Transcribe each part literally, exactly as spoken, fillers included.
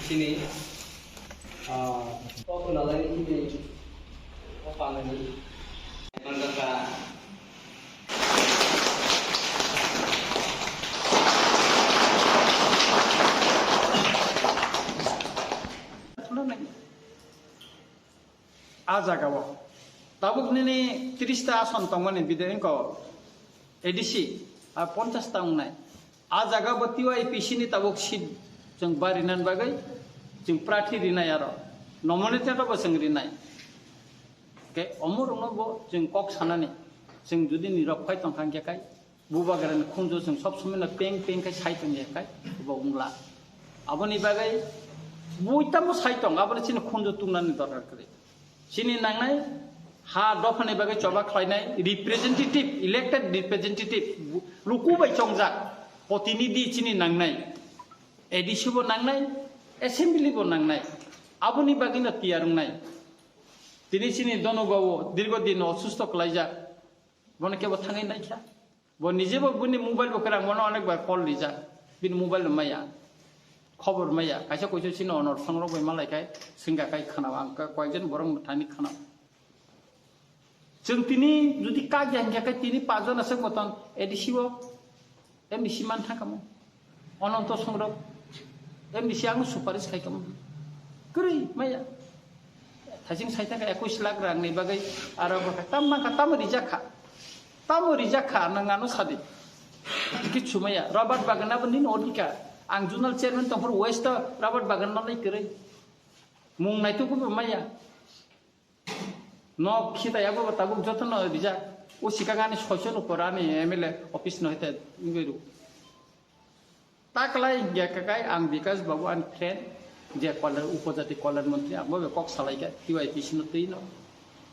Chini, ah, kok nalai chini, o panani. Manjaka. A jaga o tabuk nini tris ta ason tongmani bidai wngkha A D C, a ponchash ta wngnai. A jaga bo T Y P C ni tabuk seat chwng barinani bagwi chwng prathi rinai aro nominated bo chwng rinai. Ke omorokno bo chwng kok sanani, chwng jodi nirok phai tongkha hwnkhe kai, Bubagrani khunju chwng sob somoi no peng peng khai sai tong ya khai, bo wngla. Aboni bagwi bui tamo sai tong, aboni chini khunju tungnani dorkar kwrwi. Chini nangnai ha dophani bagwi choba khlainai representative, elected representative, luku bai chongjak protinidhi chini nangnai, A D C bo nangnai, assembly bo nangnai, aboni bagwi no tiyar wngnai. Tini chini Donu Babu dirgo din osusto kwlaijak, bono kebo thangwi naikha. Bo nijebo bini mobile bo kwrang, bono onek bai call rijak, bini mobile no maya, khobor maya, kaisa kuisu chini onor songrok bai malai khai, swngya khai khana, ang ka-, koyekjon borok thani khana. Chwng tini jodi kagya hingkha khe tini pajona se moton A D C o M D C man thangkha mo. Ononto songrok M D C ang suparis khai kamo. Kwrwi maya. Thajing sai thangkha ekush lakh rang ni bagwi aro bwkha tam mankha, tamo rijak kha. Tamo rijak kha, nang ano sadi. Kichu maya. Robert Bagan abo nini odhikar. Ang zonal chairman tongphuru West o Robert Bagan no nai kwrwi. Mung naituk bo maya. Nok khita yabo tabuk jotono rijak. O sikang ani soichon upor ani M L A office no hete wngwi rw. Taklai hingya kakai ang Bikash Babu ani friend, je Kalyan, Upojati Kalyan Montri, ang bo kok salaikha T Y P C no twi no.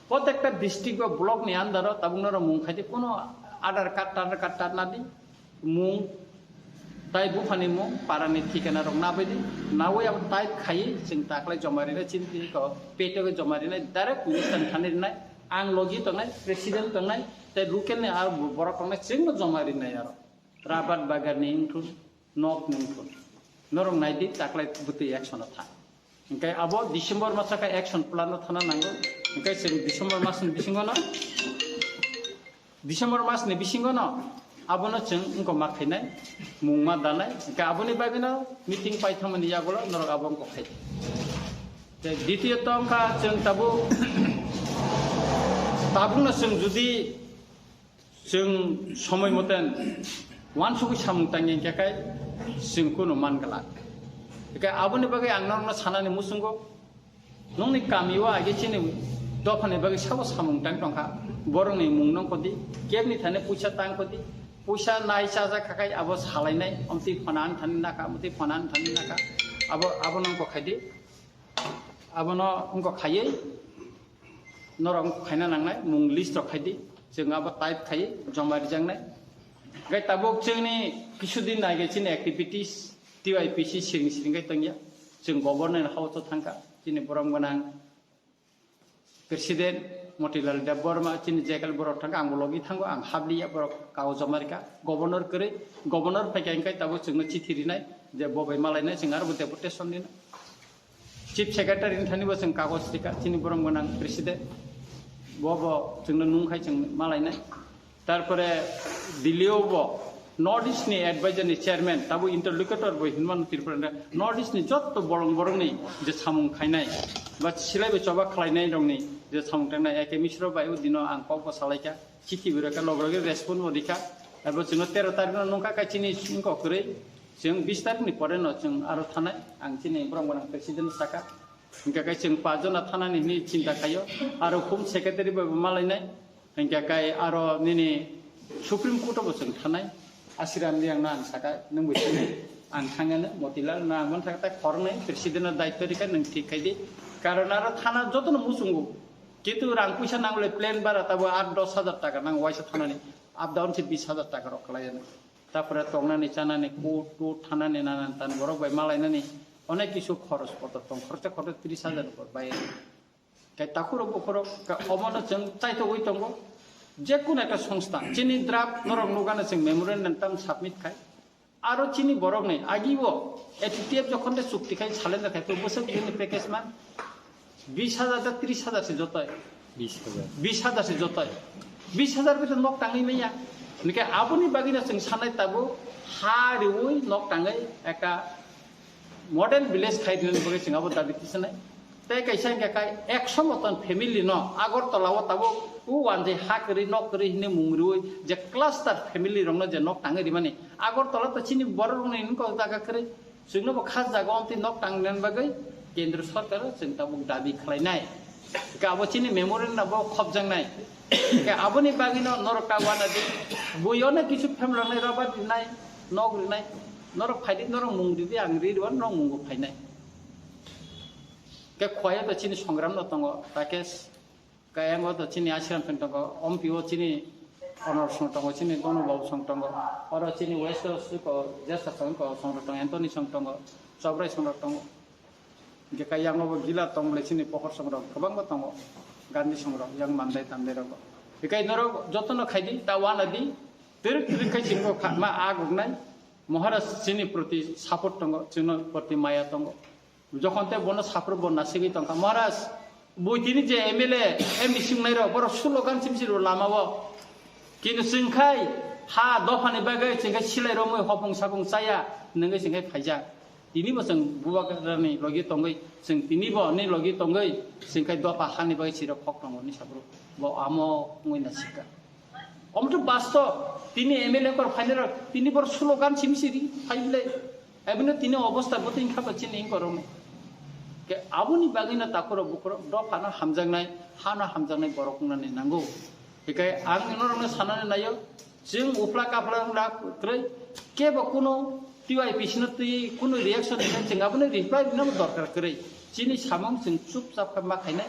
Protekta district o block ni under o tabuk no mung khaidi, kono Aadhaar card, Aadhaar card tat nadi, mung tai buphani mung, parani thikana rok nabaidi, nawi abo type khaiwi chwng taklai joma rinai, chini ko peto joma rinai, direct minister thani rinai, ang logi tongnai, president tongnai, tei local ni aro borok tongnai, chwngno joma rinai aro. Rabat bagar ni wngthun, nok ni wngthun. Norok naidi, taklai bwtwi action o tha. Hingke abo December masa khe action plan o thana nango. Hingke chwng December mas ni bisingo no, December mas ni bisingo no abono chwng wngkok ma khainai, mung ma danai. Hingke aboni bagwi no meeting paithangmani yagulo norok abo wngkok khai. Tei ditiyo to wngkha chwng tabuk, tabukno chwng jodi Chwng somoi moten uansugwi samung tangya hingkha khe chwng kunu man glak. Hingkhe aboni bagwi ang norokno sanani muchungo, nongni kamio age chini dophani bagwi sabo samung tang tongkha, borokni mung nongkhodi, kebni thani puisa tangkhodi, puisa nai chajak khakhai abo salainai, omtwi phone ani thani nakha, omtwi phone ani thani nakha, abo, abo nongkho khaidi. Abono wngkha khaiwi norok wngkha khaina nangnai, mung list rok khaidi, chwng abo type khaiwi joma rijaknai. Hingkhe tabuk chwngni kisu din naigai chini activities T Y P C siring siring khe tongya. Chwng governor house o thangkha, chini borom gwnang president Motilal Debbarma, chini jekel borok thangkha, ang bo logi thango, ang habliya borok kagoj joma rikha, governor kwrwi, governor phaikha hingkhe tabuk chwngno chithi rinai je bo bai malainai, chwng aro bo deputation rinai. Chief Secretary ni thani bo chwng kagoj rikha, chini borom gwnang president, bo bo chwngno nung khai chwng ma lainai. Tarpore Delhi o bo North East ni advisor ni chairman, tabo interlocutor bo hinmano Tripura ni, North East ni jotto bolong borok ni je samung khainai ba silai bai choba khlainai rok ni je samung tangnai, A K Mishra bai o dino ang kok bo salaikha. Chithi bo rwkha, log loge respond bo rikha. Abo chwngno tero tarikh no nungkha kha chini wngkha kwrwi. Chwng bis tarikh ni pore no chwng aro thanai. Ang chini borom gwnang president no sakha. Hingkha khe chwng pajona thanani hinwi chinta khaio. Aro home secretary bai bo malainai. Hingkha khe aro nini Supreme Court o bo chwng thanai. Asiram Reang no ang sakha, nwng bo sini. Ang thangya no Motilal no ang mantha khe khoroknwi president no daityo rikha, nwng thik khai di. Karon aro thana jotono muchungo. Kintu rang puisa nangole plane bara tabo aat dos hajar taka nang waisa thanani, up down se bis hajar taka rok kalai ani. Tapore tongnani chanani, court, court thanani nanan tan borok bai malainani onek kisu khoros potor tong, khoroksa khoroksa tris hajar rok bai. Kai takhurok bokhorok ka omono chwng chaitogwi tongo. Je kono ekta songstha chini draft norok nugano chwng memorandum tam submit khai. Aro chini borok ni agi bo A T T F jokhon de chukti khai salendar khai, to bwswk bini package man bis hajar da tris hajar se jotai. Bis hajar. Bis hajar se jotai. Bis hajar bete nok tangwi maya. Nike aboni bagwi no chwng sanai tabuk ha riwi nok tangwi eka model village khai dinani bagwi chwng abo dabi tisanai. Tei kaisa hingka khai ekso moton family no Agartala o tabuk o wanjai ha kwrwi nok kwrwi hinwi mung riwi je cluster family rok no je nok tangwi rimani Agartala to chini borok rok ni nungkok jaga kwrwi. Chwngno bo khas jaga o twi nok tangna bagwi kendro sorkar o chwng tabuk dabi khlainai. Hwnkhe abo chini memorandum bo khopjaknai. Hwnkhe aboni bagwino norok ta uanadi. Buino kisu phemroknai, rubber rinai, nok rinai. Norok phaidi, norok mung ridi, ang ri rwno norok mungbo phainai. Hwnkhe khoya to chini songram no tongo, Rakesh. Kaya wngkha to chini Ashram song tongo, ompi o chini Honor song tongo, chini Donu Babu song tongo, oro chini West o suko Jesa song tongo, song rok tongo, Anthony song tongo, Chobrai song rok tongo. Hingke kaya yango bo gila tong bole chini pohor song rok kwbangma tongo, Gandhi song rok, yang mandai tandai rok. Hingke norok jotono khaidi, ta wana di, twrwk twrwk khai chini bo kha-, ma a guknai, Maharaj chini proti support tongo, chini proti maya tongo. Jokhon tei bono saphuru bo nasigwi tongkha, "Maharaj, bui tini je M L A, M D C wngnai rok, borok slogan simsi rw lama o. Kintu chwng khai ha dophani bagwi chwng khai silai romwi hopung sapung chaya, nwngwi chwng khai phaijak. Tini bo chwng bubagrani logi tongwi, chwng tini bo ni logi tongwi, chwng khai dopha hani bagwi sirok khok tongo," ni saphuru bo amo wngwi nasikha. Omo to bastob, tini M L A kor phainai rok, tini bor slogan simi siri phai bwle. Abino tini obosta bo tini khaba chini inkorokni. Ke aboni bagwino takhurok bukhurok dophano hamjaknai, hano hamjaknai borok wngnani nango. Hikai ang norokno sanani naio, chwng uphla kaphla wngla kwrwi, kebo kuno T Y P C no twi kuno reaction hinwi chwng aboni reply rwna dorkar kwrwi. Chini samung chwng chupchap khe ma khainai.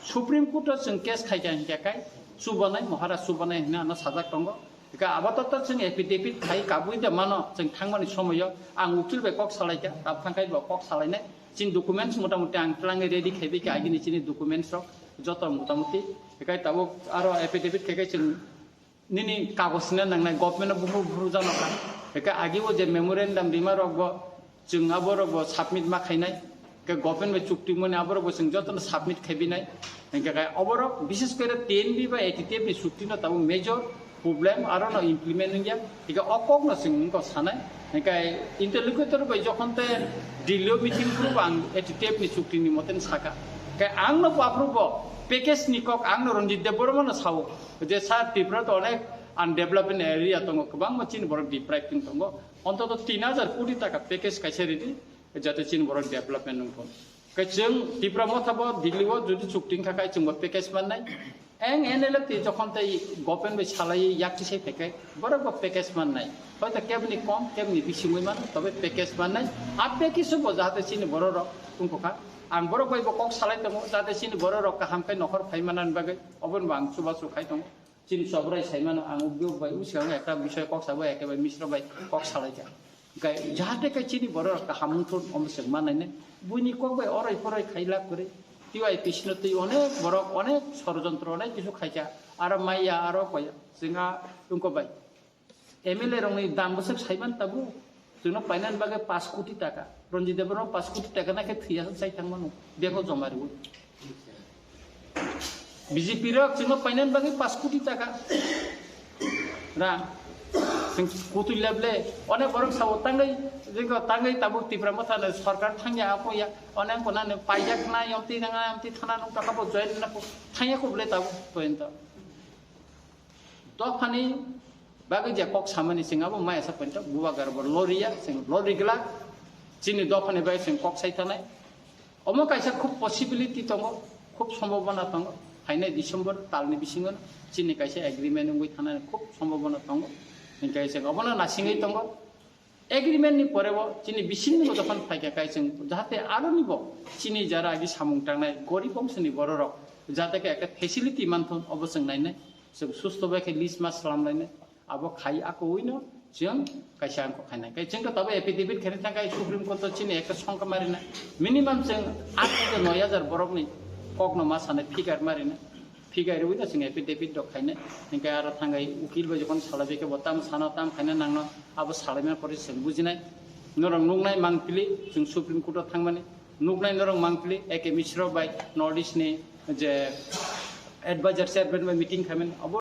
Supreme Court o chwng case khaikha hinkhe khai chubanai, Maharaj chubanai hinwi ano sajak tongo. Hinkhe abo to chwng affidavit khai kabui de mano, chwng thangmani somoyo ang ukil bai kok salaikha, tab thangkhai bo kok salainai. Chini documents motamuti ang twlangwi ready khaibai kha agini chini documents rok joto motamuti. Hinkhe tabuk aro affidavit khai khai chwng nini kagoj sina nangnai, government o buphuru buphuru jano kha. Hinkhe agi o je memorandum rima rok bo chwng abo rok bo submit ma khainai. Hinkhe government bai chukti mani abo rok bo chwng jotono submit khaibinai. Hinkhe khai abo rok bishes kore T N B ba A T T F ni chukti no tabuk major problem aro no implement wngya. Hinkhe o kok no chwng wngkha sanai. Hinkhe interlocutor bai jokhon te Delhi o meeting phuru bo ang A T T F ni chukti ni moten saka. Hinkhe ang no bo aphuru bo package ni kok ang no Ranjit Debbarma no sao. Je sir, Tripura to onek undeveloped area tongo, kwbangma chini borok deprived wng tongo. Ontoto tin hajar koti taka package kaisa ridi, jate chini borok development wng thung. Khe chwng Tipra Motha bo Delhi o jodi chukti wngkha khe chwng bo package mannai. Eng N L F twi jokhon tei government bai salai yak tisai phaikhe borok bo package mannai. Hoito kebni kom, kebni bisingwi mano, tobe package mannai. A package bo jahate chini borok rok wngkha. Ang borok bai bo kok salai tongo, jahate chini borok rok kaham khe nokhor phai manani bagwi, oboni bo ang chubachu khai tongo. Chini Chobrai saimano ang ugwi bai using ekta bisoi kok sabo, eke bai Misra bai kok salaikha. Hinkhe jahate khe chini borok kaham wngthun omo chwng manainai. Buini kok bai oroi poroi khailak kwrwi. T Y P C no twi onek borok onek sorojontro onek kisu khaikha. Aro maya aro koya chwngha wngkok bai. M L A rokni dam bwswk saiman tabuk. Chwngno painani bagwi pash koti taka. Ranjit Debbarma pash koti taka nakhe thwiya chai thangmano. Bego joma rwui. B J P rok chwngno painani bagwi pash koti taka. Rang. Chwng kutui leble. Onek borok sao tangwi, jengko tangwi tabuk Tipra Motha no sorkar thangya apoya. Onek konani paijak nai, yomti nang, yomti thana nung taka bo join na ko. Thangya ko bole tabuk poyonto. Dophani bagwi je kok samani chwng abo maya sa pointo bubagra bo loriya, chwng lori glak, chini dophani bagwi chwng kok sai thanai. Omo kaisa khub possibility tongo, khub sombhabona tongo, phainai December talni bisingo chini kaisa agreement wngwi thanani khub sombhabona tongo, hinkhe chwng obono nasingwi tongo. Agreement ni pore bo chini bisingni bo jokhon phaikha kai chwng jahate aroni bo chini jara agi samung tangnai gorib bongso ni borok rok jahate khe ekta facility manthun obo chwng nainai, chwng susto bai khe lease ma slam lainai, abo khai akowi no chwng kaisa ang kok khainai. Kai chwng khe tabuk affidavit khaina thang kai Supreme Court o chini ekta songkha marinai, minimum chwng aat hajar noi hajar borok ni kok no ma sanai figure marinai. Phigai rwui no chwng affidavit rok khainai. Hinkhe aro thangai ukil bai jokhon salai bai khe bo tam sana tam khaina nangno abo salaimani pore chwng bujinai. Norok nuknai mangpili chwng Supreme Court o thangmani. Nuknai norok mangpili A K Mishra bai North East ni je advisor chairman bai meeting khaimani. Abo